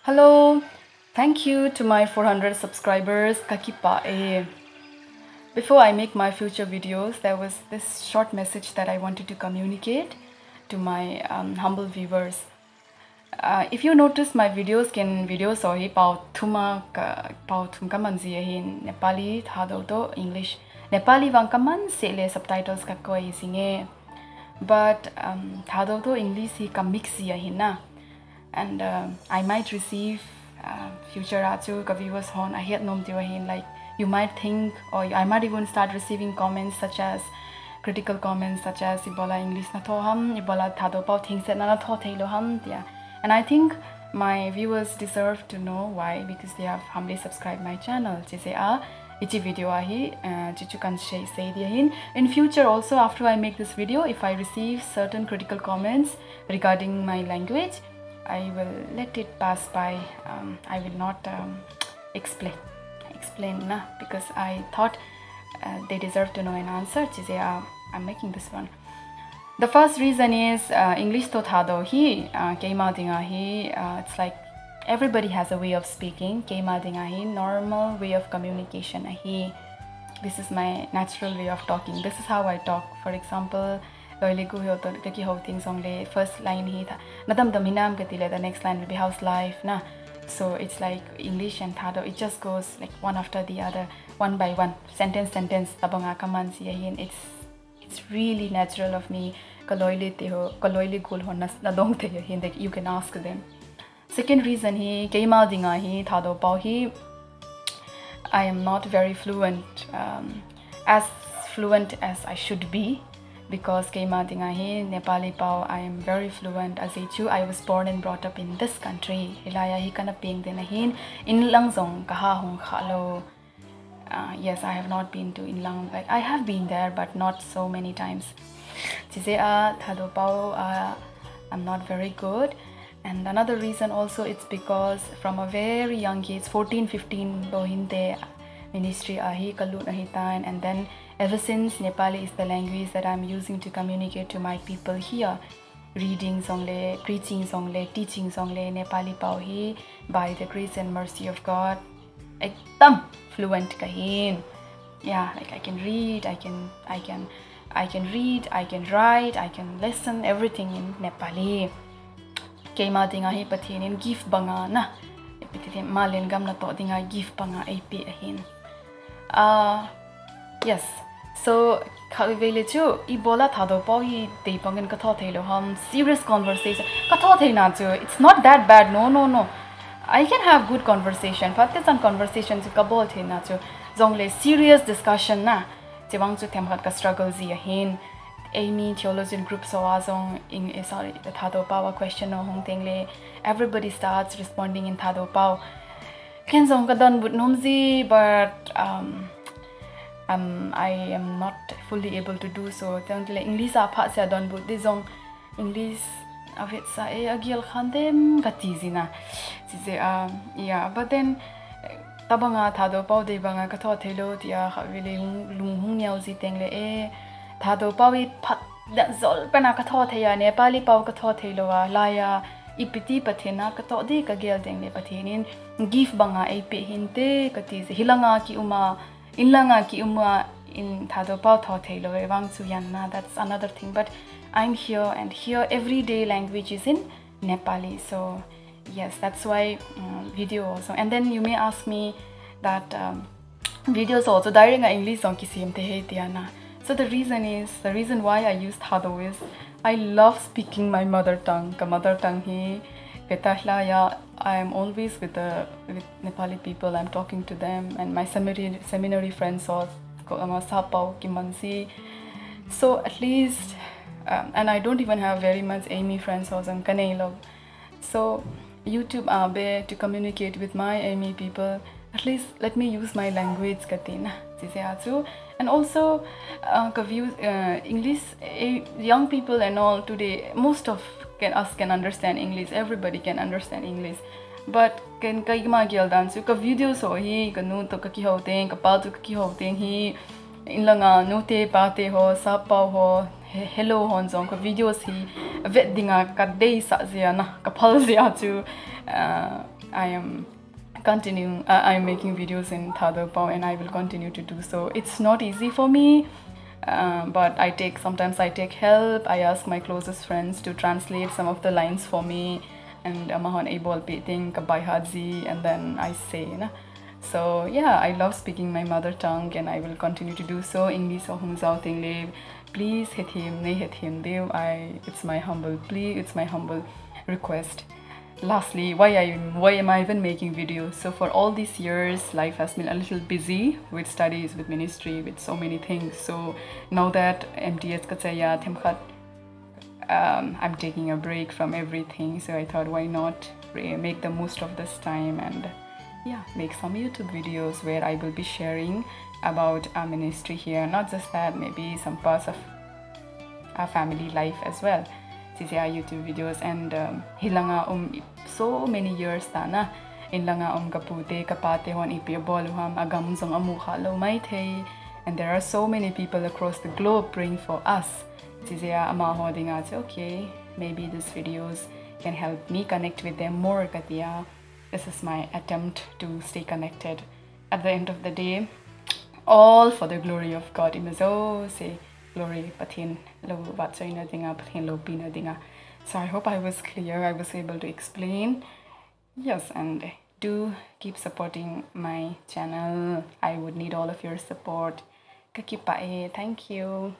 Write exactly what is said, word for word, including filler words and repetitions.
Hello, thank you to my four hundred subscribers, kakipah e. Before I make my future videos, there was this short message that I wanted to communicate to my um, humble viewers. Uh, if you notice my videos, ken videos ho hi pao thum a ka, pao thum kaman ji ahin, Nepali, Thadou toh English. Nepali vang kaman seh le subtitles kakoi jinge. But um, Thadou toh English hi ka mix ji ahin na. And uh, I might receive uh, future a chu ka viewers hon ahet nom diu ahin, like, you might think, or I might even start receiving comments such as critical comments such as, "Ibola English natho ham, ibola Thadou pao thengsetna natho theilou ham," tia. And I think my viewers deserve to know why, because they have humbly subscribed my channel. Chijeh a, hiche video a hi, uh, chuchu kahin sei, sei ding ahin. In future also, after I make this video, if I receive certain critical comments regarding my language, I will let it pass by. Um, I will not um, explain, explain na, because I thought uh, they deserve to know an answer. Chijeh a, I'm making this one. The first reason is uh, English toh Thadou hi, uh, keima dinga hi, uh, it's like everybody has a way of speaking. Keima dinga hi normal way of communication ahi. This is my natural way of talking. This is how I talk. For example, loi le gol ho toh kakihou teng jongle first line hi tha, nadam dam hinam kati le, the next line will be, "How's life?" na. So it's like English and Thadou, it just goes like one after the other, one by one, sentence sentence, tabanga kaman ji ahin. It's it's really natural of me. Ka loi le te ho, ka loi le gol ho na, nadong thei ahin, they, you can ask them. Second reason hi, keima dinga hi, Thadou pao hi, I am not very fluent, um, as fluent as I should be, because keima dinga hi, Nepali pao, I am very fluent. Ajeh chu, I was born and brought up in this country. Hilai a hi kana peng den ahin, inlang jong kaha hung kha lou. Uh, yes, I have not been to Inlang, but I have been there, but not so many times. Chijeh a, Thadou pao, uh, I'm not very good. And another reason also, it's because from a very young age, fourteen, fifteen, bou hinte ministry a hi kalut ahitan, and then ever since, Nepali is the language that I'm using to communicate to my people here. Reading jongle, preaching jongle, teaching jongle, Nepali pao hi, by the grace and mercy of God, ekdam fluent kahin. Yeah, like, I can read, I can, I can, I can read, I can write, I can listen everything in Nepali. Keima dinga hi Pathen in gift banga na, Pathen in malengam natoh dinga gift banga eipeh ahin. Ah, yes. So, khatvei le chu, ibola Thadou pao hi dei bangin katho theilou ham, serious conversation. Katho theina chu, it's not that bad. No, no, no. I can have good conversation. Phat te chan conversation chu kabol theina chu, jongle serious discussion na, chevang chu themkhat ka struggle ji ahin. Eimi theologian group ho a jong in, eh, sorry, Thadou pao a question ho hung teng le, everybody starts responding in Thadou pao. Ken jong kadonbut nom ji, but um, um, I am not fully able to do so. Teng le English a phat seh a donbut ding jong, English a vetsah e, agel khan dem kati ji na. Chijeh a, yeah, but then, eh, tabanga Thadou pao dei banga katho theilou tia khatvei le hung, lung hung neo ji teng le, eh, Thadou pao hi phat dan jol pen a katho thei a, Nepali pao katho theilou a, lai a, ipi ti Pathen a katoh ding kagel teng le Pathen in gift banga eipeh hinte kati ji. Hilanga kium a, inlanga kium a, in Thadou pao tho theilou e vang chu yan na, that's another thing. But I'm here, and here everyday language is in Nepali. So yes, that's why um, video also. And then you may ask me that um, videos also direct a English jong kisem thei he tia na. So the reason is, the reason why I use Thadou is I love speaking my mother tongue. Ka mother tongue hi, keta hlaya, I am always with the, with Nepali people. I'm talking to them, and my seminary, seminary friends ho, ko ama sapao kiman ji. So at least, um, and I don't even have very much Eimi friends ho jong kanei lou. So YouTube a be to communicate with my Eimi people, at least let me use my language kati na, chijeh a chu. And also, uh, ka view, uh, English, eh, young people and all today, most of can, us can understand English, everybody can understand English. But ken keima gel dan chu ka videos ho hi, kanu toh kakihou teng, kapa toh kakihou teng hi, Inlanga nute pate ho, sappao ho, he, hello hon jong ka videos hi vet dinga ka deisah jeh a na, ka phal jeh a chu, uh, I am continue, uh, I'm making videos in Thadou Pao and I will continue to do so. It's not easy for me, uh, but I take, sometimes I take help. I ask my closest friends to translate some of the lines for me, and amahon eibolpeh teng ka baihat ji, and then I say, na. So yeah, I love speaking my mother tongue and I will continue to do so. English ahung jao teng le, please hethem, nei hethem diu. I, it's my humble plea, it's my humble request. Lastly, why I, why am I even making videos? So for all these years, life has been a little busy with studies, with ministry, with so many things. So now that M T S ka chai a themkhat, um, I'm taking a break from everything, so I thought, why not re-, make the most of this time and, yeah, make some YouTube videos where I will be sharing about our ministry here. Not just that, maybe some parts of our family life as well. Chijeh a YouTube videos and, um, hilanga um so many years ta na. Inlanga um ka pute, ka pate hon ipi abol u ham, agam jong amu kha lou maithei. And there are so many people across the globe praying for us. Chijeh a amaho dinga chu, okay, maybe these videos can help me connect with them more, kati a. This is my attempt to stay connected. At the end of the day, all for the glory of God. Ima jouse glory Pathen lou vahchoina dinga, Pathen loupina dinga. So I hope I was clear, I was able to explain. Yes, and do keep supporting my channel. I would need all of your support. Ka kipah e, thank you.